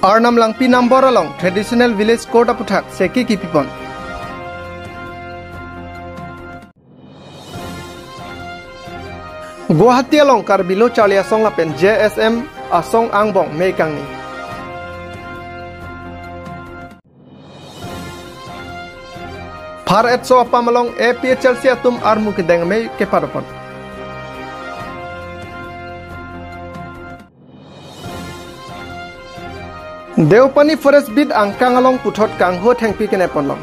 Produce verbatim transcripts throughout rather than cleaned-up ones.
Arnam Langpi Nambor along Traditional Village Court aputhak seke kipipon. Guwahati along Karbi Lo Charli Asong lapen J S M asong angbong me kangni. Phar etso apam along A P H L C atum armu kedeng me kepadopon. Deopani Forest Beat angkang along puthot kangho thengpi keneponlong.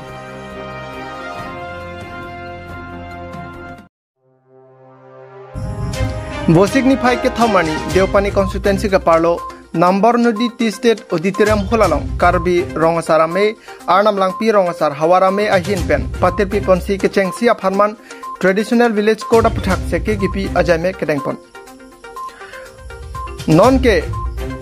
Vosik niphai kethom arni Deopani constituency kaparlo Nambor Nodi Tea Estate Auditorium Hall along Karbi Rong Asar Amei, Arnam Langpi Rong Asar Havar Amei ahin pen patirpi ponsi kechengsi apharman Traditional Village Court aputhak seke kipi ajai me kedengpon. Nonke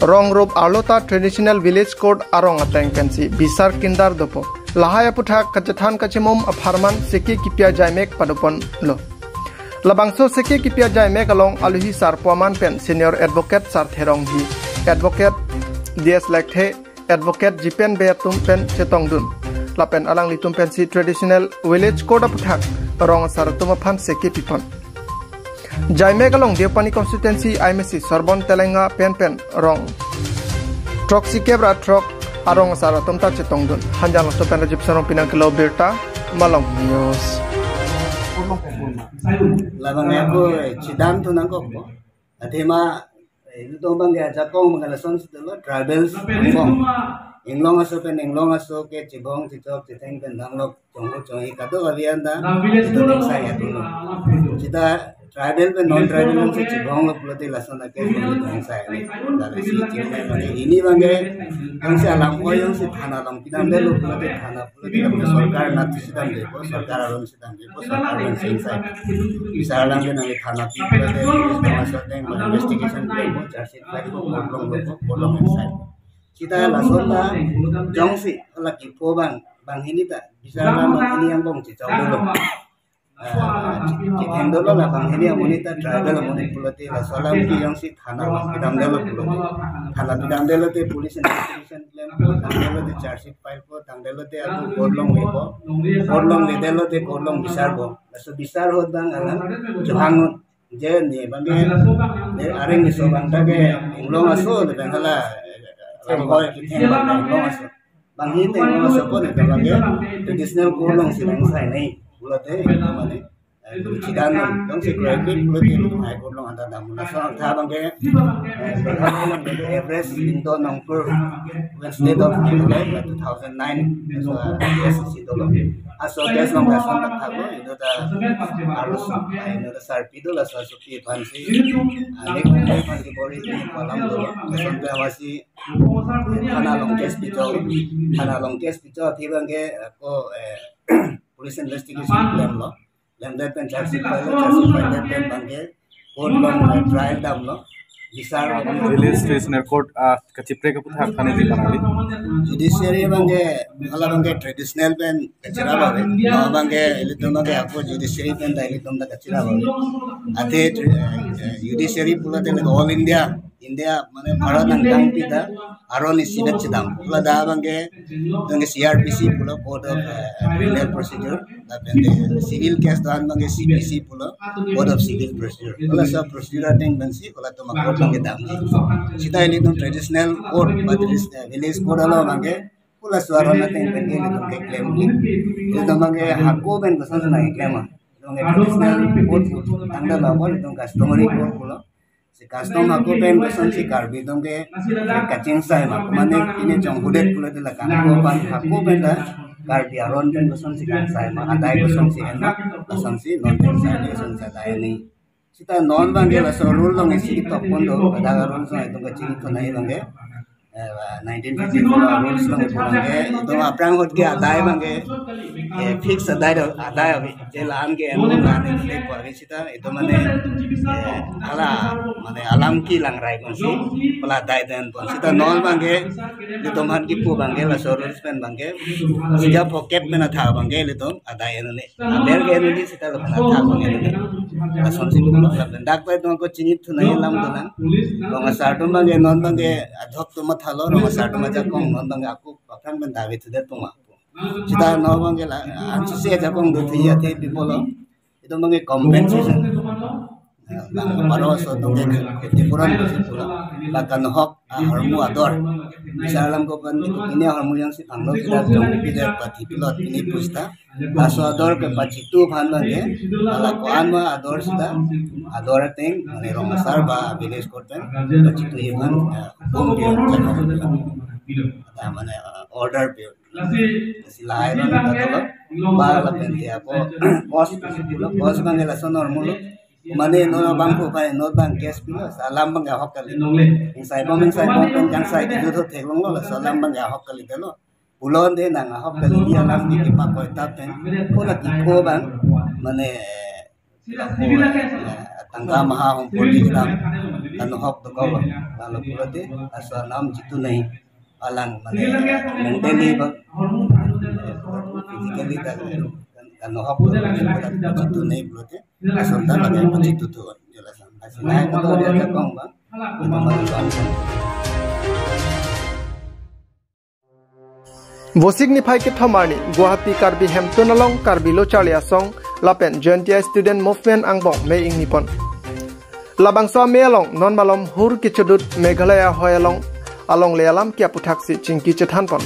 rong rup arlo ta Traditional Village Court arong ateng pensi bisar kindar dopo. Lahai aputhak kachethan kachemum apharman seke kipi ajai mek padoponlo. Labangso seke kipi ajai mek along aluhi sarpo aman pen Senior Advocate Sarthe Ronghi, Advocate D S Lekthe, Advocate Jipen Bey atum pen chetongdun. Lapen alanglitum pensi Traditional Village Court aputhak rong asar atum aphan seke pipon. Jaimek along Deopani constituency I M A C Sorbon Telenga pen pen rong throksi kep ra throk arong asar atum ta chetongdun. Hanjanglangso pen Rajiv Sarong pinang kelo birta Malong News. Labang aku chidamthu nangkokpo. Athema, eh, ilitum abang ke ajakong abang ke lason si dolo, tribals angbong. Inglong aso pen inglong aso ke chibong chichok chitheng pen danglok chongho chonghi kadokave anta ilitum ingsai atum. Sita tribal pen non-tribal si chibonglok pulote lason ake ilitum ingsai. Lalu si chini abang ke, ini abang ke, jongsi alam ko jongsi thana along pidamdelo pulote thana pulote sorkar nat si damdepo, sorkar aron si damdepo, sorkar aron si ingsai. Bisar alam ke nangli thana pi pulote, police bang asor deng, bang investigation dengpo, charge sheet file ko, court along lopo, court along ingsai. Sita lason ta jongsi hala kipu abang, banghini ta bisar alam banghini angbong chichok dolo. Ah, chitheng dolo la banghini amonit ta tribal amonit pulote laso alam ke jongsi thana abang pidamdelo pulote, thana pidamdelo te police investigation klempo, tangdelo te charge sheet filepo, tangdelo te ako court along lepo, court along ledelo te court along bisarpo. Laso bisar ahut abang alam chohang ahut je ne abang ke, ne areng ne so abang ta ke inglong aso le abang hala, eh, lamhoi kitheng abang inglong aso. Banghini te inglong aso pon ne abang ke traditional court along si ingsai nai pulote mane, eh, chidam nang, jongsi krekre pulote High Court along anta dam. Laso atha abang ke, eh, Meghalaya along ke Everest, Lingdo, Nongpur, State of Meghalaya, two thousand nine, laso, eh, case si dolo. Laso case along lason ta thaklo, ilitum ta arloso, eh, ilitum ta sarpi do, laso asopi aphan si, ah, nek nek aphan si bor-i pi alam dolo, lason ta hawasi, eh, thana along case pichok, thana along case pichok, athe abang ke, eh, ko, eh, police investigation klemlo. Lamdet pen charge sheet file, charge sheet file pen abang ke court along trial damlo. Bisar Village Traditional Court, ah, kachiprek aputhak thani di panali. Judiciary abang ke, hala abang ke traditional pen kachira babe. No abang ke ilitum abang ke ako judiciary pen ta ilitum ta kachira babe. Athe, eh, judiciary pulote le All India, India mane Bharat nangkangpi ta aron isivet chidam. Ladak abang ke, abang ke C R P C pulo, Code of, eh, Criminal Procedure, lapen te civil case do-an abang ke C P C pulo, Code of Civil Procedure. Laso procedure ateng pensi halatum a-court abang ke damji. Sita ilitum traditional court, ba tradis-, eh, village court along abang ke, halaso aron ateng pen ke ilitum keklemji. Ilitum abang ke hako pen koson nangklemma. Ilitum ke traditional court tangdamlo, ilitum customary court pulo. Si custom hako pen kosonsi Karbi atum ke kachingsai ma, mane pine chonghudet pulote la kangko aphan hako pen ta Karbi aron pen kosonsi kangsai ma, adai kosonsi en ma, kosonsi non pen sai kosonsi adai ni. Sita non abang ke laso rule along isi tokpon do, adai rule along itum kachini thunai abang ke, eh, nineteen fifty-four rules along itum abang ke, itum aphrang ahut ke adai abang ke, eh, fix adai do, adai ave, je la-an ke en la-an ke pu ave. Sita itum mane, eh, hala, mane alam kelang rai ponsi, hala adai den pon. Sita non abang ke, ilitum aphan kipu abang ke, laso rules pen abang ke, sija pocket pen athak abang ke, ilitum adai en un-e. Aber ke en un-e, sita lapen athak abang en un-e. Asonsi pulo, lapen dak pen non ko chinithu nangji alam dolang. Rong asar atum abangke non abangke adhok atum mathalo, rong asar atum ajakong non abangke ako aphrang pen dave thudet puma. Sita non abangke la, ansi ajakong do thi athe pi pulo. Itum abangke compensation. Bang baro aso atum ke khetipuran pusi pulo. Bang kanohok ahormu ador. Misal alam ko pen pini ahormu jongsi phanglo, pida jong pida pathi pilot pini pusita. Laso ador ke pachitu aphan abangke, hala ko-an ma ador sita, ador ateng, mane rong asar ba village court pen, pachituji aphan, eh, hukum piyo, eh, mane, eh, order piyo. Lasi lahai lo kata lo, ba lapen dia ko, boss, boss abangke lason ahormu lo, mane non abang ko pai, non abang case pilo, sa alam abangke ahok kali. Ingsai bom, ingsai bom pen kangsai kejut ho theklonglo, laso alam abangke ahok kali delo. Pulonte nang ahok kali alam ke kepakoi tap pen. Pula kipho abang, mane, eh, tangka maha hong poti kedam, kanohok dokok abang. Lalu pulote, laso alam jitu nai. Alang mane, mentally abang, physically ta, kanohok dokok, jitu nai pulote. Lason ta lagi jitu tu, jelas. Asal nai kato dia jakong abang. Itu malu abang. Vosik niphai kethom arni Guwahati Karbi Hemtun along Karbi Lo Charli Asong lapen Jaintia Student Movement angbong mei ingni pon. Labangso amei along non malom hur kechedut Meghalaya ahoi along, alongle alam ke aputhaksi chingki chethan pon.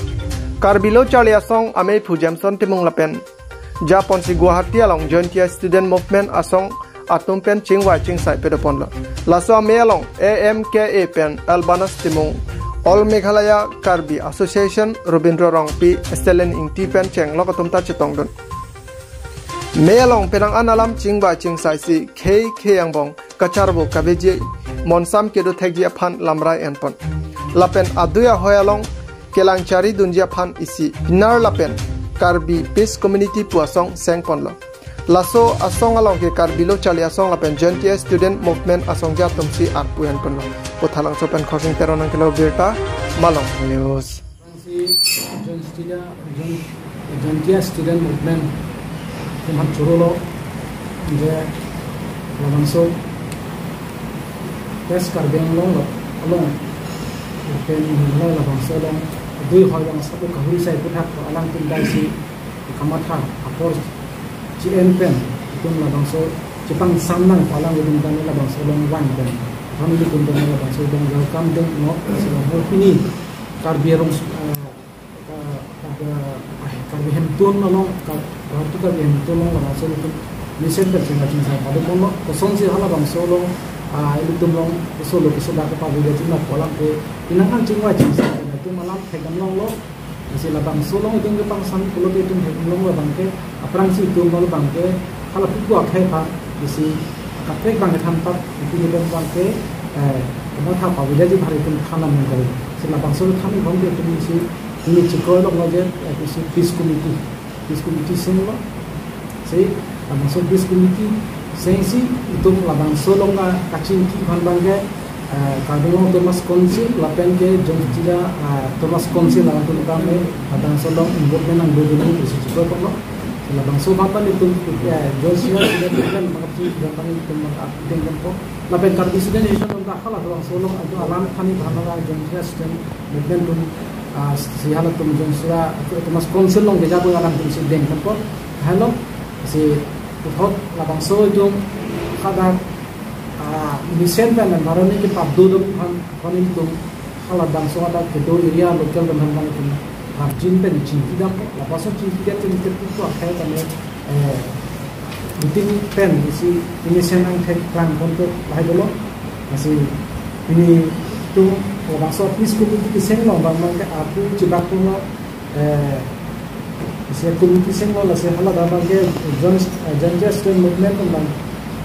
Karbi Lo Charli Asong ameiphu Jameson Timung lapen japonsi Guwahati along Jaintia Student Movement Asong atum pen chingvai chingsai pado ponlo. Laso amei along A M K A pen Albanus Timung, All Meghalaya Karbi Association Robindro Rongpi, Stalin Ingti pen chenglok atum ta chetongdun. Mei along penang an alam chingvai chingsaisi khei khei angbong kacharvo kaveji, monsam kedo thekji aphan lamrai en pon. Lapen adui ahoi along kelang chari dunji aphan isi Pinar lapen Karbi Peace Community pu asong seng ponlo. Laso asong along ke Karbi Lo Charli Asong lapen Jaintia Student Movement asongja atumsi arpu en ponlo. Pu Thalangso pen Khorsing Teron nangkelo birta, Malong News. Si Jaintia, Jain-, Jaintia Student Movement atum aphan chorolo, je labangso West Karbi Anglong lo, along, pen lo labangso along, adui ahoi along asap kahuri sai puthak ko alangtum daisi kamatha apor chi-en pen, itum labangso chepangsamnang ko alangtum tame labangso along vang pen, kami itum tame labangso along welcome ding no, si along pini Karbi Arong, eh, eh, eh, Karbi Hemtun along, Kar-, Karbi Hemtun along labangso itum mesen pen chingvai chingsai pado ponlo, kosonsi halabangso along, ah, ilitum along, keso lo keso dak kepavirji atum na ko alam ke, inang an chingvai chingsai pen itum alam thekdam longlo. Lasi labangso along itum kepangsam pulote itum thekdam longlo abangke, aphrangsi itum lo abangke, hala pupu akhei aphan, lasi kaprek abangke than tap, itum itum abangke, eh, kamatha pavirji aphan itum than nang kali. Lasi labangso than itum ke itum isi, ini chikoi longlo je, eh, isi peace committee, peace committee senglo. Si labangso peace committee sengsi itum labangso along na kachingki aphan abangke, eh, Karbi Anglong Autonomous Council lapen ke Jaintia, eh, Autonomous Council alangtum tame labangso along involvement nangdodun pusi chikoi ponlo. Labangso aphan itum, eh, Jaintia Student Movement mangkapsi aphan itum mangkapdeng ponpo. Lapen Karbi Student Association atum ta halabangso along itum alam thani aphan la Jaintia Student Movement atum, ah, si halatum Jaintia Autonomous Council along keja pu alangtum si deng ponpo. Halo, si puthot labangso itum hadak, ah, mesen pen environment kepado dun aphan, aphan itum halabangso hadak kedo area local atum aphan itum harjin pen chingki dampo, labangso chingki dam chingki dam tu akhei tame, eh, meeting pen isi mesen angthek klang ponpo lahai dolo. Lasi pini itum labangso peace committee keseng along abang abangke arpu chibak ponlo, eh, isi committee senglo, lasi hala abangke Jain-, eh, Jaintia Student Movement abang,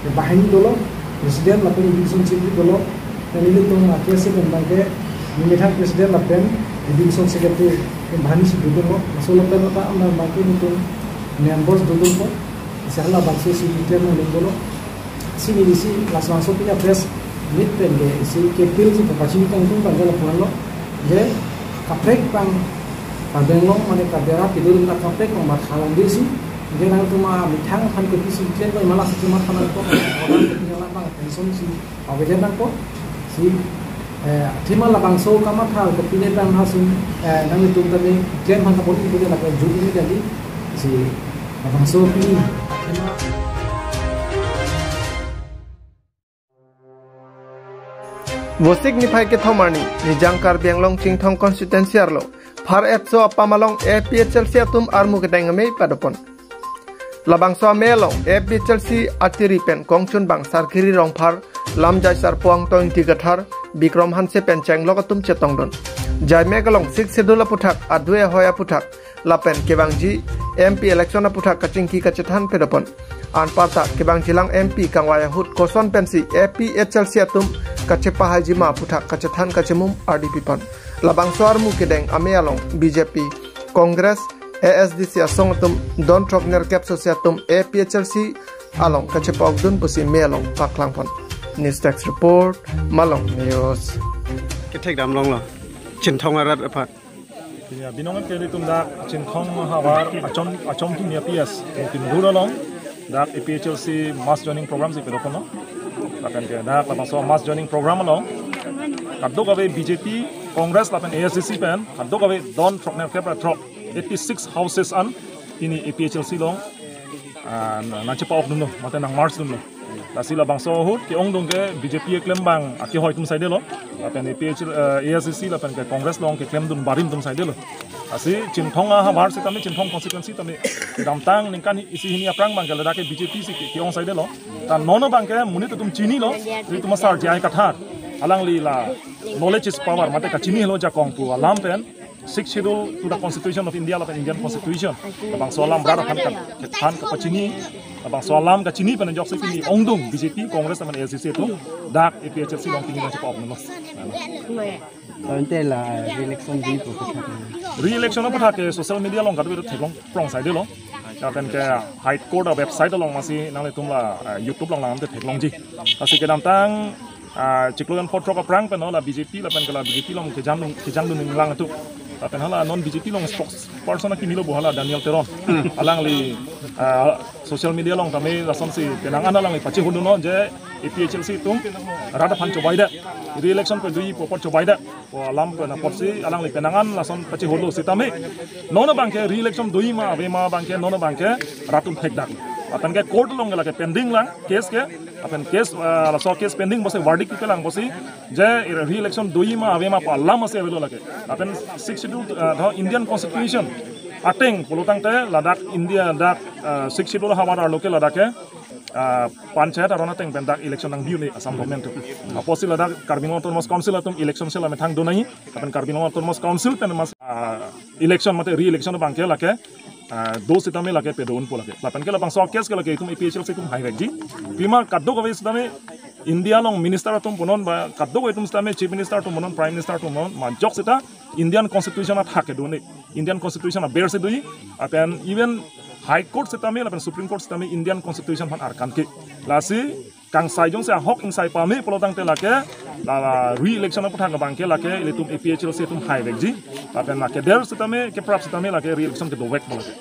eh, banghini dolo, president lapen education secretary dolo, dan ilitum A K S C abangke, methang president lapen education secretary banghini si dodunlo, laso lapen ta abang abangke itum members dodunpo, lasi halabangso isi declare nangdun dolo. Lasi neli si labangso pini press meet pen ke isi ke appeal si pachini tongtung abangke lapu-anlo, je kaprek abang Karbi Anglong mane Karbi arat kedo atum ta kaprek abang matha langdesi, Dia nangtum amethang aphan kopisi klem ko, imala si klem aphan nangkok, orang kopisi alam abang attention si available nangkok. Si, eh, athema labangso kamatha kopine tang hasim, eh, nangtum tame klem aphan kapon ibu dia lapen juri ni kali. Si labangso pini athema. Vosik niphai kethom arni, Nijang Karbi Anglong Chinthong constituency arlo phar etso apam along A P H L C atum armu kedeng amei padopon. Labangso amei along A P H L C atiri pen kongchunbang Sarkiri Rongphar, Lamjai Sarpo Angtong Ingti Kathar, Bikrom Hanse pen chenglok atum chetongdun. Jaimek along Sixth Schedule aputhak, adui ahoi aputhak, lapen kevangji M P election aputhak kachingki kachethan padopon. Anparta kevangjilang M P kangvai ahut koson pensi A P H L C atum kachepahaiji ma aputhak kachethan kachemum ardi pipon. Labangso armu kedeng amei along B J P, Congress, A S D C asong atum don throk nerkep sosi atum A P H L C along kachepa-okdun pusi mei along paklangpon. News Desk Report, Malong News. Kethek damlonglo. Chinthong arat aphan. Ya, binong ke ilitum dak Chinthong havar achom, achom thum ya P S, Mukindur along dak A P H L C mass joining program si padopon. Lapen ke dak labangso mass joining program along kadokave B J P, Congress lapen A S D C pen kadokave don throk nerkep ra throk, eighty six houses an pini A P H L C along, ah, na, nangchepa-okdunlo, mate nang-march dunlo. Lasi labangso ahut ke-ongdung ke B J P keklem abang akehoi atum saidelo. Lapen A P H L, eh, A S D C lapen ke Congress along keklemdun barim atum saidelo. Lasi Chinthong ahavar sitame, Chinthong constituency tame kedamtang ningkan isi hini aphrang abang ke ladak ke B J P si ke, ke-ong saidelo. Ta non abang ke monit atum chinilo, ilitum asar J I Kathar. Alangli la knowledge is power, mate kachini helo jakong pu alam pen Sixth Schedule to the Constitution of India lapen Indian Constitution, labangso alam rat aphan kan, kan kapachini, labangso alam kachini pen ajoksi pini ongdung B J P, Congress lapen A S D C atum dak A P H L C along pini nangchepa-okdunlo. Ante la re-election di pu kethek. Re-election aputhak ke social media along kadokave theklong prong saidelo. Lapen ke High Court a-website along masi nanglitum la, eh, YouTube along lang te theklongji. Lasi kedamtang, ah, chiklo jon phongo throk aphrang pen la B J P lapen ke la B J P along kejang, kejangdun ninglang atum. Lapen hala non B J P along spokesperson akimi lo bo hala Daniel Teron. Alangli, ah, social media along tame lasonsi penang an alangli pachehudunlo je A P H L C atum rat aphan chobaidet. Re-election pen doji pu apot chobaidet pu alam pen apotsi alangli penang an lason pachehudlo sitame non abang ke re-election doji ma ave ma abang ke non abang ke rat atum thekdak. Lapen ke court along ke lake pending lang case ke, lapen case, ah, laso case pending pusi verdict kelang pusi je re-election doji ma ave ma pu alam asi avelo lake. Lapen Sixth Schedule, ah, tho Indian Constitution ateng pulotangte ladak India dak, ah, Sixth Schedule havar arlo ke ladak ke, ah, panchayat aron ateng pen dak election nangbi un-e Assam government atum. Apotsi ladak Karbi Anglong Autonomous Council atum election cell amethang do nangji, lapen Karbi Anglong Autonomous Council pen mas, ah, election mate re-election abang ke lake, ah, do sitame lake pado unpo lake. Lapen ke labangso case ke lake itum A P H L C atum haivekji. Pima kadokave sitame India along minister atum punon ba kadokave itum sitame Chief Minister atum punon, Prime Minister atum punon, majok sita Indian Constitution athak kedo un-e. Indian Constitution aber si doji, lapen even High Court sitame, lapen Supreme Court sitame Indian Constitution aphan arkan ke. Lasi kangsai jongsi ahok ingsai pame pulotangte lake, la, la re-election aputhak abang ke lake ilitum A P H L C atum haivekji. Lapen lake der sitame, keprap sitame lake re-election kedovek pu lake.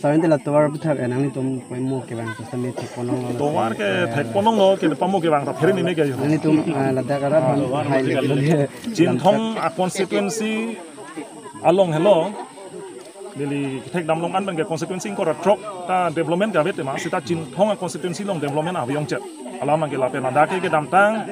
Sawin te la tovar aputhak, eh, nanglitum pamo kevang sitame thekponlonglo. Tovar ke thekponlonglo, ke pamo kevang ta phere ni me ke. Nanglitum, ah, ladak arat aphan haivek. Chinthong a-constituency along helo. Neli kethek damlong an abang ke constituency ingkoi ra throk ta development ke ave tema, sita Chinthong a-constituency along development ave ongchot. Alam abang ke lapen ladak ke kedamtang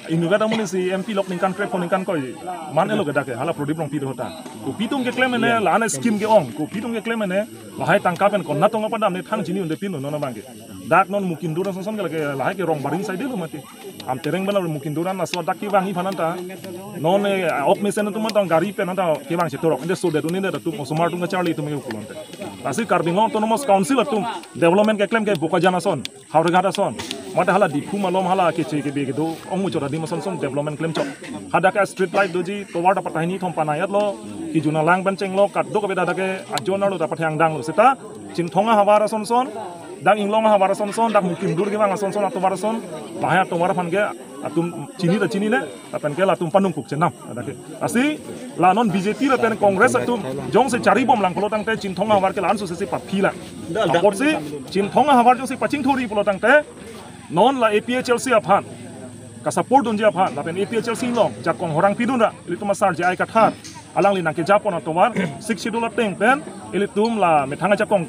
inutvet amonit si M P lok ningkan krepho ningkan koi man-elo ke dak ke, hala Prodip Rongpi do ta. Kopi atum keklem mene, la-an scheme ke-ong, kopi atum keklem mene, lahai tangka pen konat tong apadam ne thang chini un-e pinlo non abang ke. Dak non Mukindur ason son ke lake lahai ke rong baring saidelo mati. Amtereng bana Mukindur an laso dak kevangji aphan anta. Non, eh, ok mesen atum anta gari pen anta kevang chetorok. Inde sodet un-e, inde atum osomar atum kacharli atum ke pulo ante. Lasi Karbi Anglong Autonomous Council atum development keklem ke Bokajan ason, Howraghat ason, mate hala Diphu malom hala keche kebe kedo ongmuchot adim ason son development klemchot. Hadak ke street light doji, tovar ta patahini thom panai-etlo, kejun alang pen chenglo, kadokave hadak ke ajon arlo ta pathang danglo. Sita Chinthong ahavar ason son, dak Inglong ahavar ason son, dak Mukindur kevang ason son, atovar ason, lahai atovar aphan ke atum chini ta chinine, lapen ke latum panungkuk chenam. Adake. Lasi la non B J P lapen Congress atum jongsi charibom lang pulo tangte Chinthong ahavar ke la-an sose si paphila. Apotsi Chinthong ahavar jongsi pachingthurji pulo tangte non la A P H L C aphan kasupport dunji aphan lapen A P H L C along jakong horang pidun ra ilitum asar J I Kathar alangli nangkejapon atovar Sixth Schedule ateng pen ilitum la methang ajakong,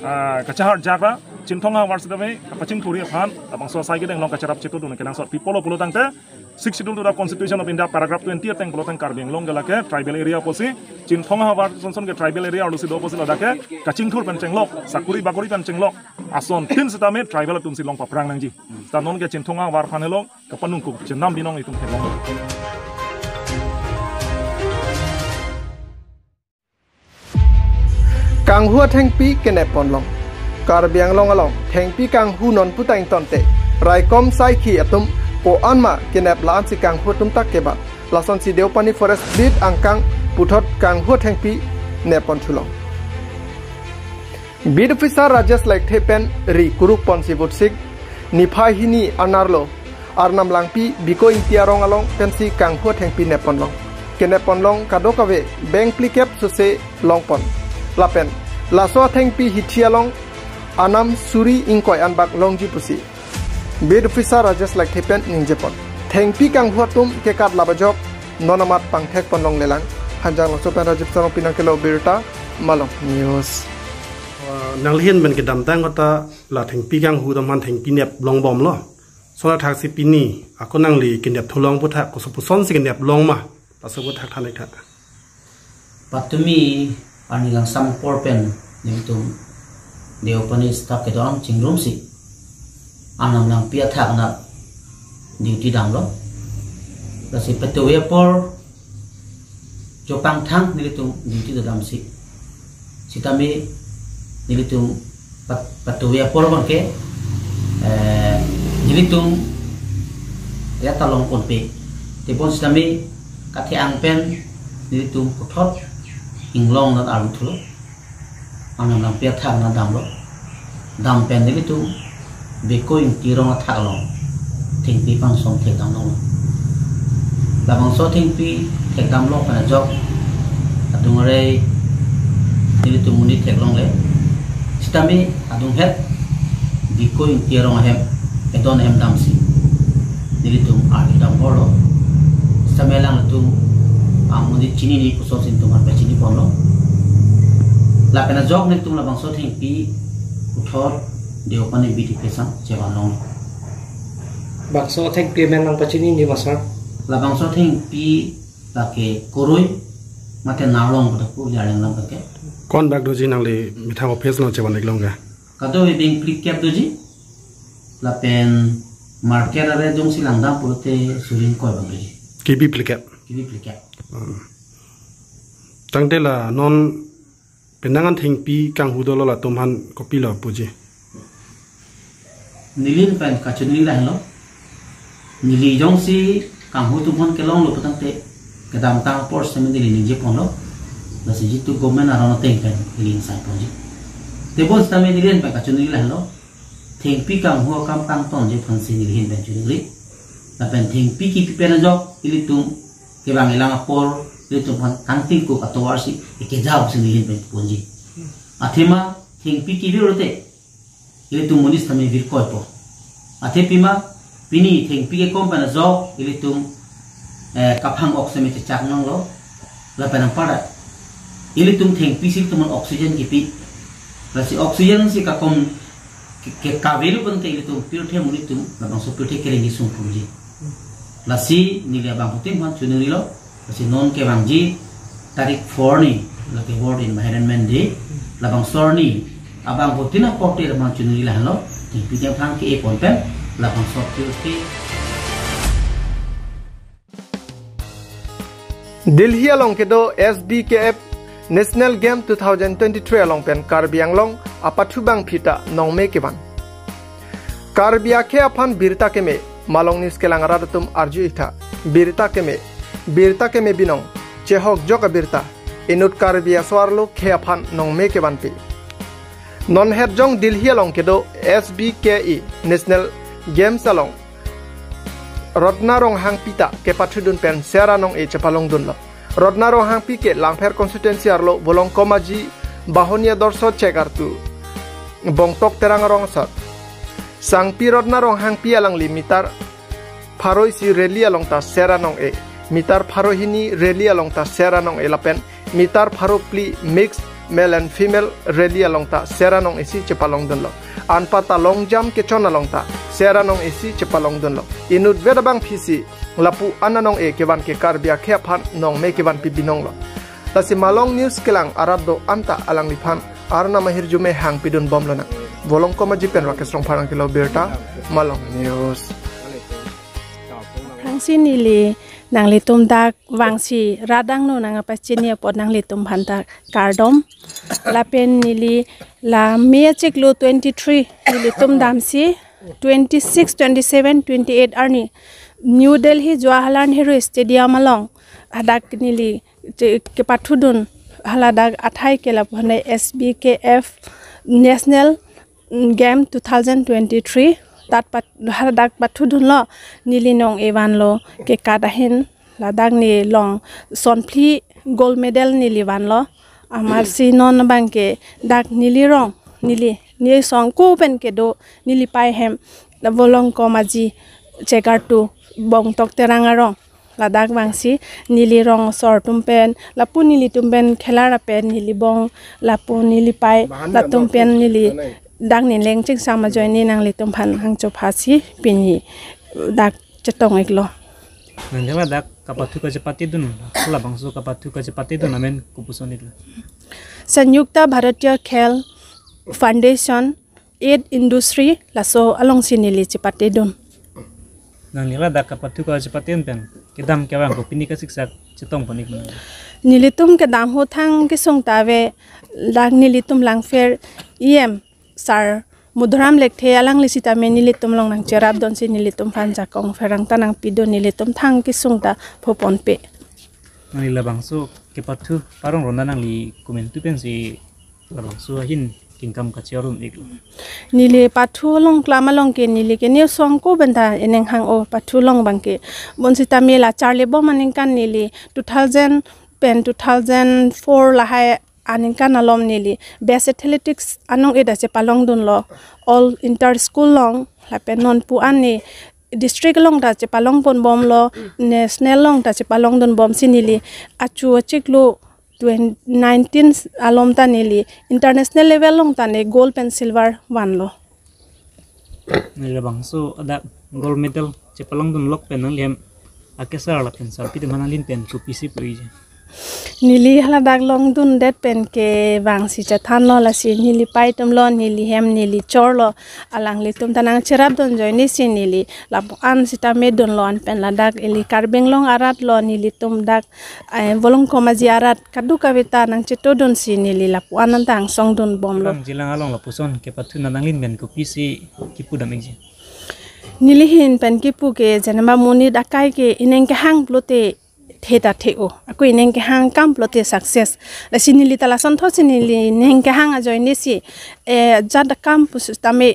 ah, kachahar jakra Chinthong ahavar sitame kapachingthurji aphan labangso asai kedeng along kacharap chetudun kenangsot pi pulo pulo tangte Sixth Schedule to the Constitution of India paragraph twenty ateng pulo tang Karbi Anglong ke lake tribal area pusi, Chinthong ahavar sonson ke tribal area arlosi do pusi ladak ke kachingthur pen chenglok, sakuri bakuri pen chenglok, asontin sitame tribal atumsi long paphrang nangji. Ta non ke Chinthong ahavar aphan helo kapanungkuk chenam binong itum theklong. Kanghu athengpi kenep ponlong. Karbi Anglong along thengpi kanghu non puta ingtonte raikom saikhi atum ko-an ma kenep, la-ansi kanghu atum ta kebat. Lasonsi Deopani Forest Beat angkang puthot kanghu athengpi nep pon thulong. Beat officer Rajesh Lekthe pen ri kuruk ponsi vutsik niphai hini anerlo Arnam Langpi, Biko Ingti arong along pensi kanghu athengpi nep ponlong. Kenep ponlong kadokave beng phlikep sose longpon. Lapen laso athengpi hithi along anam suri ingkoi anbak longji pusi Beat officer Rajesh Lekthe pen ningjepon. Thengpi kanghu atum kekat labajok non amat pangthek ponlong lelang. Hanjanglangso pen Rajiv Sarong pi nangkelo birta, Malong News. Ah, nanglihin pen kedamtang kota la thengpi kanghu atum aphan thengpi nep longbomlo. Sona thaksi pini ako nangli kenep thulong puthak koso pusonsi kenep long ma? Laso puthak than ik tha. Patumi arni kangsam apor pen nelitum Deopani staff kedo-an chingrumsi Arnam Langpi athak anat duty damlo. Lasi patuve apor jopang thang nelitum duty ta damsi. Sitame nelitum pat-, patuve apor abang ke, eh, nelitum ya talong ponpe. Tebon sitame kathe-ang pen nelitum puthot inglong anat arlu thulo. Arnam Langpi athak anat damlo. Dam pen nelitum Biko Ingti arong athak along thengpi pangsom thekdam longlo. Labangso thengpi thekdam long pen ajok adung arei nelitum monit theklongle. Sitame adung het Biko Ingti arong ahem, edon ahem damsi nelitum arju dam horlo. Sitame alanglitum amonit chinine pusonsi nelitum aphan pachini ponlo. Lapen ajok nelitum labangso thengpi puthot Deopani B T P sang chevan long. Bangso thengpi amen nangpachiniji ma sir? Labangso thengpi lake koroi mate narlong pada pu liar yang lam lake. Ko-an bak doji nangli methang office along chevan ik long ke? Kadokave beng phlikep doji. Lapen market arei jongsi langdam pulote suri ingkoi abang doji. Kibi phlikep? Kibi phlikep. Hmm. Tangte la non penang an thengpi kanghu dolo latum aphan kopilo puji? Neli pen kachiningri lahenlo. Neli jongsi kanghu atum aphan kelonglo pu tangte kedamtang apor sitame neli ningje ponlo. Lasi jitu government aron ateng pen neli ingsai ponji. Tebon sitame neli pen kachiningri lahenlo. Thengpi kanghu akam kangtonji aphansi neli ahin pen chiningri. Lapen thengpi kipi pen ajok ilitum kevang ilang apor ilitum aphan kangtingkuk atovar si ekeja pusi neli ahin pen ponji. Athema thengpi kivir lote ilitum monit sitame virkoipo. Athe pima pini thengpi kekom pen ajok ilitum, eh, kaphang ok sitame chechak nanglo. Lapen anparta ilitum thengpi si ilitum aphan oxygen kipi. Lasi oxygen si kakom ke, ke kavelo pente ilitum pirthe monit atum labangso pirthe kereng isung purji. Lasi neli abangphutin aphan chiningrilo. Lasi non kevangji tarik four arni, lake World Environment Day, labangso arni abangphutin aporte aphan chiningri lahenlo. Thengpi thengphang ke-e pon pen labangso pirthe. Delhi along kedo S B K F National Game two thousand twenty-three along pen Karbi Anglong apathu bangphita nongme kevan. Karbi akhei aphan birta keme, Malong News kelang arat atum arju ik tha. Birta keme, birta keme binong, chehokjok abirta, inut Karbi aso arlo khei aphan nongme kevanpi. Non hetjong Delhi along kedo S B K E National Games along Rotna Ronghangpi ta kepathudun pen Ser anong-e chepalongdunlo. Rotna Ronghangpi ke Langpher constituency arlo Volongkom Aji, Bahoni Adorsho Chekartu, Bongtok Terang arong asor. Sangpi Rotna Ronghangpi alangli meter pharo isi rally along ta Ser anong-e, meter pharo hini rally along ta Ser anong-e lapen meter pharo phli mixed male and female rally along ta Ser anong-e si chepalongdunlo. Anparta long jump kechon along ta Ser anong-e si chepalongdunlo. Inutvet abangpi si lapu-an anong-e kevan ke Karbi akhei aphan nongme kevan pi binonglo. Lasi Malong News kelang arat do-an ta alangliphan arnam ahirjume hangpidunbomlonang. Volongkom Aji pen Rakesh Rongphar nangkelo birta, Malong News. Aphrangsi neli nanglitum dak vangsi rat angno nangpachini apot nanglitum aphanta kardom. Lapen neli la May achiklo twenty-three nelitum damsi twenty-six, twenty-seven, twenty-eight arni New Delhi Jawaharlal Nehru Stadium along hadak neli che-, kepathudun haladak athai ke lapu-an S B K F National Game two thousand twenty-three tat pat, hadak pathudunlo, neli nong-e vanlo, kekat ahin ladak neli long son phli gold medal neli vanlo. Amatsi non abangke dak neli rong, neli, neli song ko pen kedo, neli pei hem la Volongkom Aji Chekartu Bongtok Terang arong. Ladak vangsi neli rong asor atum pen, lapu nelitum pen khelar apen neli bong, lapu neli pei, latum pen neli dak neli leng chingsam ajoine nanglitum aphan hangcho phasi pini dak chetong-iklo. Nangli ladak kapathu kachepatedun, labangso kapathu kachepatedun amen kopuson-iklo? Sanyukta Bharatiya Khel Foundation, Aid Industry, laso alongsi neli chepatedun. Nangli ladak kapathu kachepatedun pen kedam kevang ko pini kasiksak chetongpon-iklo? Nelitum kedam ahut thang kesung ta ave, dak nelitum Langpher E M Sir Madhuram Lekthe alangli sitame nelitum along nangcherapdunsi nelitum aphan jakong pherangke ta nangpidun, nelitum thang kesung ta phoponpe. Nangli labangso kepathu parong ronda nangli komantu pensi labangso ahin kengkam kacherun-iklo? Neli pathu along klam along ke neli ke neli song ko pen ta ining hang-o, pathu along abangke. Bonsitame la charlibom aningkan neli two thousand pen two thousand four lahai aningkan alom neli Best Athletics anong-e ta chepalongdunlo, all inter school along, lapen non pu-an ne district along ta chepalongponbomlo, national along ta chepalongdunbomsi neli achu achiklo twenty nineteen alom ta neli international level along ta ne gold pen silver vanlo. Neli labangso adak gold medal chepalongdunlok pen nanglihem akesar lapen sarpi atum aphan nanglin pen kopisi pu-ikji? Neli haladak longdundet pen ke vangsi chethanlo, lasi neli pei atumlo, neli hem, neli chorlo, alanglitum ta nangcherapdun ajoinesi neli lapu-an sitame dunlo, anpen ladak ili Karbi Anglong aratlo, nelitum dak, eh, Volongkom Aji arat kadokave ta nangchetongdunsi neli lapu-an anta angsongdunbomlo. Bang jilang along lapuson kepathu nanglin pen kopisi kipudam-ikji? Neli ahin pen kipu ke jenema monit akai ke ining kehang pulote the ta the-o, ako ining kehang akam pulote success. Lasi neli ta lasonthotsi neli ining kehang ajoinesi, eh, jat akam pusitame,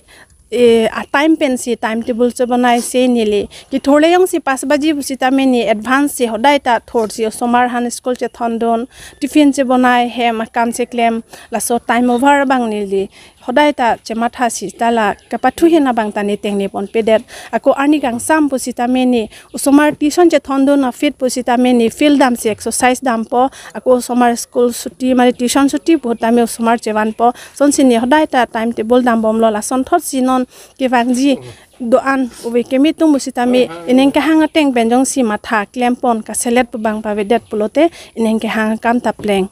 eh, a time pensi timetable chebonaisi neli kethorle jongsi pas baji pusitame ne advance si hodai ta thorsi osomar aphan school chethondun, tiffin chebonai, hem akam cheklem, laso time over abang neli hodai ta chemathasi ta la kapathu ahin abang ta ne tengneponpedet. Ako arni kangsam pusitame ne osomar tuition chethondun aphi pusitame ne field damsi exercise dampo. Ako osomar school chuti mane tuition chuti pu tame osomar chevanpo. Lasonsi ne hodai ta timetable dambomlo, lasonthotsi non kevangji do-an ove keme atum pusitame ining kehang ateng pen jongsi matha klempon kaselet pu abang pavedet pulote ining kehang akam ta pleng.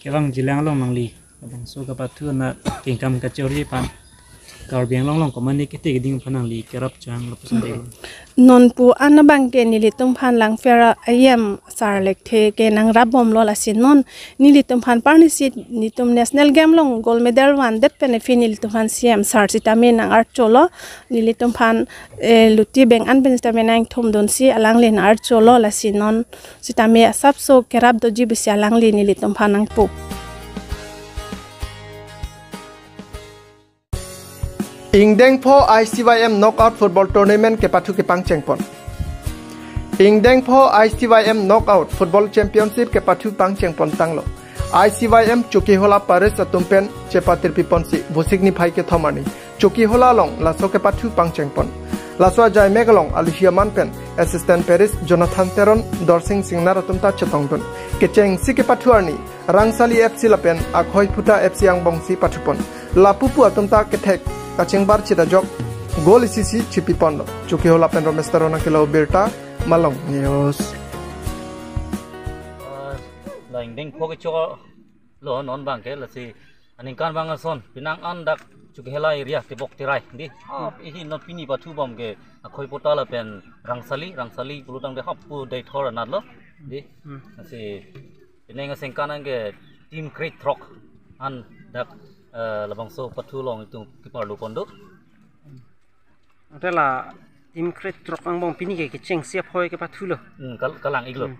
Kevang jilang along nangli labangso kapathu ana kengkam kachorji aphan Karbi Anglong along komane kete keding aphan nangli kerap chang lapuson de. Non pu-an abang ke nelitum aphan Langpher E M Sir Lekthe ke nangrapbomlo, lasi non nelitum aphan parnisi nelitum national game along gold medal vandet pen aphi nelitum aphan C M Sir sitame nang-archolo, nelitum aphan, eh, luti beng an pen sitame nangthumdunsi alangli nang-archolo, lasi non sitame asapso kerap doji pusi alangli nelitum aphan nangpu. Ingdeng pho I C Y M Knockout Football Tournament kepathu kepangchengpon. Ingdeng pho I C Y M Knockout Football Championship kepathu pangchengpon tanglo. I C Y M Chokihola Parish atum pen chepatirpiponsi Vosik niphai kethom arni Chokihola along laso kepathu pangchengpon. Laso ajaimek along aluhi aman pen Assistant Parish Jonathan Teron, Dorsing Singnar atum ta chetongdun. Kechengsi kepathu arni Rangsali F C lapen Akhoiphuta F C angbongsi pathupon. Lapupu atum ta kethek kachingbar chedajok goal isi si chipiponlo. Chokihola pen Romesh Teron nangkelo birta, Malong News. Ah, la ingdeng pho kechoklo non abangke, lasi aningkan abang ason penang an dak Chokihola area tebok terai dei. Ah, ihi non pini pathubom ke Akhoiphuta lapen Rangsali, Rangsali pulo tangte hapu Deithor anatlo dei. Hmm. Lasi penang asengkan anke team krethrok an dak, eh, labangso pathu along itum keparlupon do. Ante la team krethrok angbong pini ke kechengsi aphoi kepathulo. Hmm, kal-, kalang-iklo. Hmm.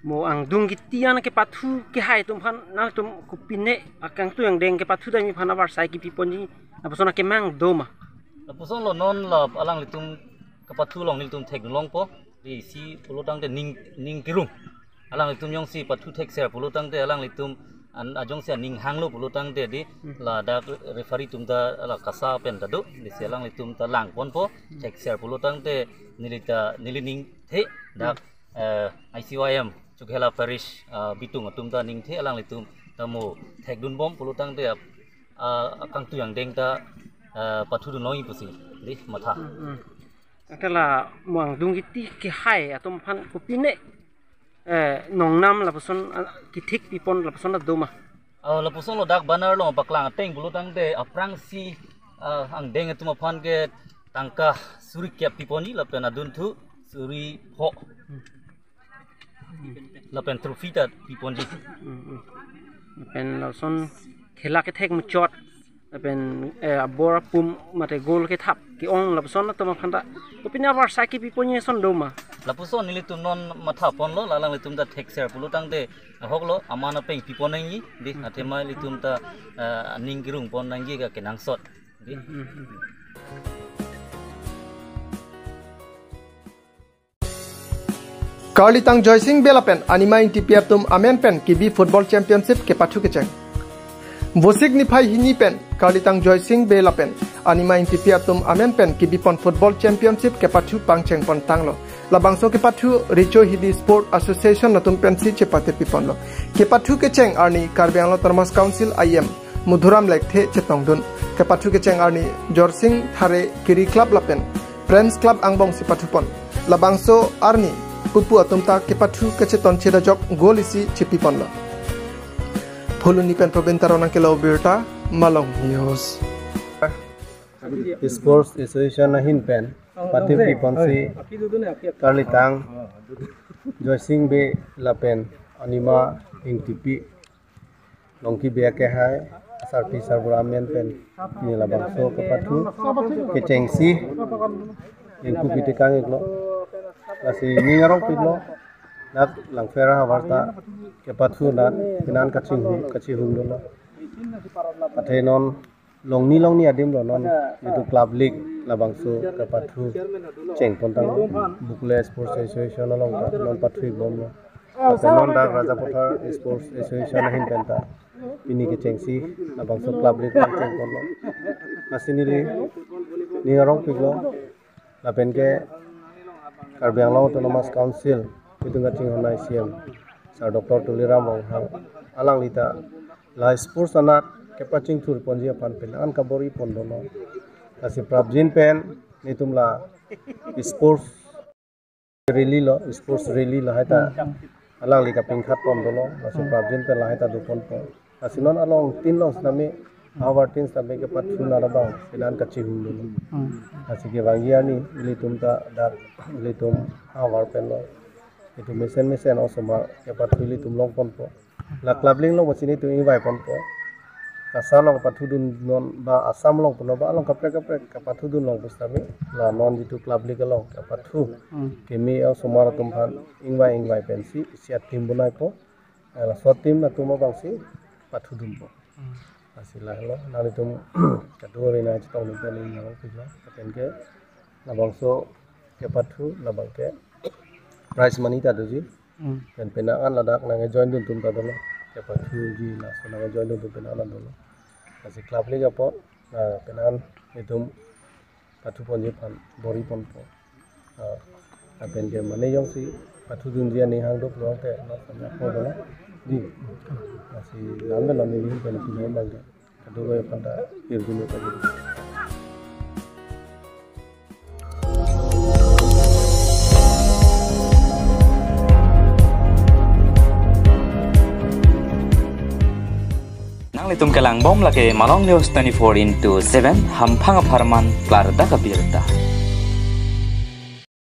Mo angdung kiti an kepathu kehai atum aphan nangtum kopine akangtui angdeng kepathu damji aphan avarsai kipiponji, lapuson akemang doma? Lapusonlo, non la alanglitum kepathu along nelitum thekdunlongpo. Dei isi pulo tangte ning, ning kerung. Alanglitum jongsi pathu thekser pulo tangte alanglitum an, ajongsi aning hanglo pulo tangte dei, hmm, ladak referee atum ta la KASA pen ta do, dei si alanglitum ta langponpo, hmm, thekser pulo tangte neli ta, neli ningthe dak, hmm, eh, I C Y M Chokihola Parish, ah, bitung atum ta ningthe, alanglitum ta mo thekdunbom pulo tangte, ah, akangtui angdeng ta, ah, pathudunlongji pusi dei matha. Hmm, hmm. Ante la mo angdung kiti kehai atum aphan kopine, eh, nongnam lapuson, ah, kethik pipon lapuson doma? Oh, lapusonlo, dak banner along paklang ateng pulo tangte aphrangsi, ah, angdeng atum aphan ke tangka suri kep piponji lapen adunthu suri pho. Hmm. Lapen trophy ta piponji. Hmm, hmm. Lapen lason khela kethek muchot. Lapen, eh, abor apum mate goal kethap ke-ong lapuson atum aphan ta kopine avarsai kipiponji ason doma? Lapuson nelitum non mathaponlo, la alanglitum ta thekser pulo tangte ahoklo, aman apeng pipon nangji dei, hmm, athema ilitum ta, eh, aning kerungpon nangji ke kenangsot dei. Hmm, hmm, hmm. Karlitang Joysing Bey lapen Anima Ingtipi atum amen pen kebi Football Championship kepathu kecheng. Vosik niphai hini pen Karlitang Joysing Bey lapen Anima Ingtipi atum amen pen kebipon Football Championship kepathu pangchengpon tanglo. Labangso kepathu Recho Hidi Sport Association atum pensi chepatirpiponlo. Kepathu kecheng arni Karbi Anglong Autonomous Council I E M Madhuram Lekthe chetongdun. Kepathu kecheng arni Jorsing Thare Kiri Club lapen Friends Club angbongsi pathupon. Labangso arni pupu atum ta kepathu kacheton chedajok goal isi chipiponlo. Phuloni pen Probin Teron nangkelo birta, Malong News. Sports Association ahin pen pathirpiponsi Karlitang Joysing Bey lapen Anima Ingtipi Longki Bey akehai, sarpi sarbura amen pen pini labangso kepathu kechengsi ingkupi tekang-iklo. Lasi ning arongpiklo, dak Langpher ahavar ta kepathu nat penan kachinghu, kachihung dolo. Athe non longni longni adim lo non itum Club League labangso kepathu chengpon tanglo. Bokule Sports Association along ta non pathu-ikbomlo. Lapen non dak Rajapathar Sports Association ahin pen ta pini kechengsi labangso Club League along chengponlo. Lasi neli ning arongpiklo, lapen ke Karbi Anglong Autonomous Council itum kachinghon C E M Sir Doctor Tuliram Ronghang, alangli ta la sports anat kepachingthurponji aphan penan kabor-ipon dolo. Lasi prapjin pen nelitum la sports rally lo, sports rally lahai ta alangli kapingkhatpon dolo, lasi prapjin pen lahai ta doponpo. Lasi non along tin along sitame, ahavar tin sitame kepathu nat abang penan kachihung dolo. Hmm. Lasi kevangji arni ilitum ta dak ilitum ahavar pen lo, itum mesen mesen osomar kepathu ilitum longponpo. La Club League along pachini itum ingvaiponpo. KASA along pathudun non ba Assam along punon ba along kaprek kaprek kapathudun long pusitame, la non itum Club League along kapathu, hmm, keme osomar atum aphan ingvai ingvai pensi isi a-team bonaipo. Eh, laso team atum abangsi pathudunpo. Hmm. Lasi lahelo, nanglitum kadokave nangchetong pen ning nang pilo. Lapen ke labangso kepathu labang ke prize money ta doji. Hmm. Pen penang an ladak nangjoin duntum ta dolo. Kepathuji laso nangjoin duntum penang an dolo. Lasi club league apot, ah, penang an itum pathuponji aphan bor-iponpo. Ah, lapen ke mane jongsi pathudunji aning hang doplo tangte, na samya po dolo. Di. Lasi lam belon ni pen pinai bang ke. Kadokave aphan ta hirjume pajir. Nanglitum kelang bom lake Malong News twenty-four into seven, hamphang apharman klardak abirta.